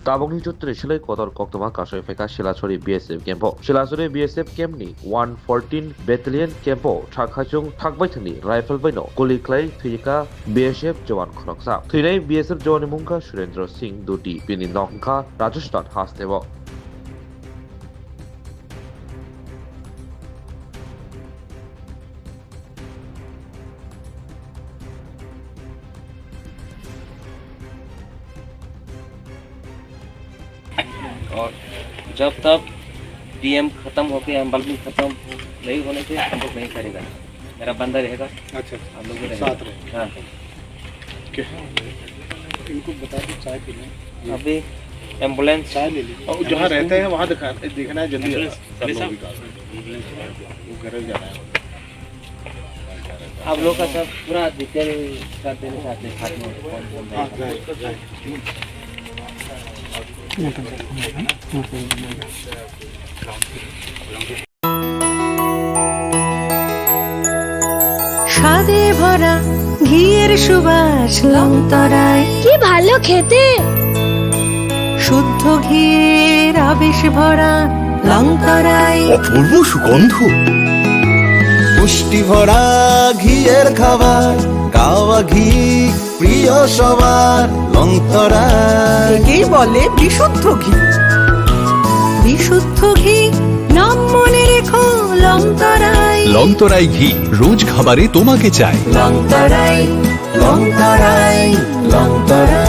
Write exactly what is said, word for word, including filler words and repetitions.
Tabukni chutri silai kotor koktwma kasui phaikha Silachari B S F camp o. Silachari B S F camp ni one fourteen battalion camp o thakhaisung thakbai thani rifle bai no guli khlai thwikha B S F jawan khoroksa. Thwinai B S F jawan ni mungkha Surendra Singh Dudi, bini nok wngkha Rajasthan hasteo. और जब तब डीएम खत्म होके एमएलबी खत्म नहीं होने से हम लोग नहीं करेगा। मेरा बंदा रहेगा। अच्छा, अच्छा। हम लोग भी रहेगा। साथ रहेगा। हाँ। क्या? इनको बता दो, चाय पीना है। अभी एम्बुलेंस चाय ले लीजिए। और जहाँ रहते हैं, वहाँ दिखा, देखना है जल्दी। एम्बुलेंस, सब लोग निकाल। वो घर जाना है। आप लोग का सब पूरा डिटेल कर देने चाहते हैं, साथ में कौन कौन रहेगा। हाँ, राइट, राइट। স্বাদে ভরা ঘিয়ের সুবাস লংতরায়। কি ভালো খেতে! শুদ্ধ ঘিয়ের আবেশ ভরা লংতরায়। অপূর্ব সুগন্ধ। পুষ্টি ভরা ঘিয়ের খাবার, গাওয়া ঘি প্রিয় সবার, লংতরায়। একেই বলে বিশুদ্ধ ঘি। বিশুদ্ধ ঘি, নাম মনে রেখো, লংতরায়। লংতরায় ঘি, রোজ খাবারে তোমাকে চাই। লংতরায়, লংতরায়, লংতরায়।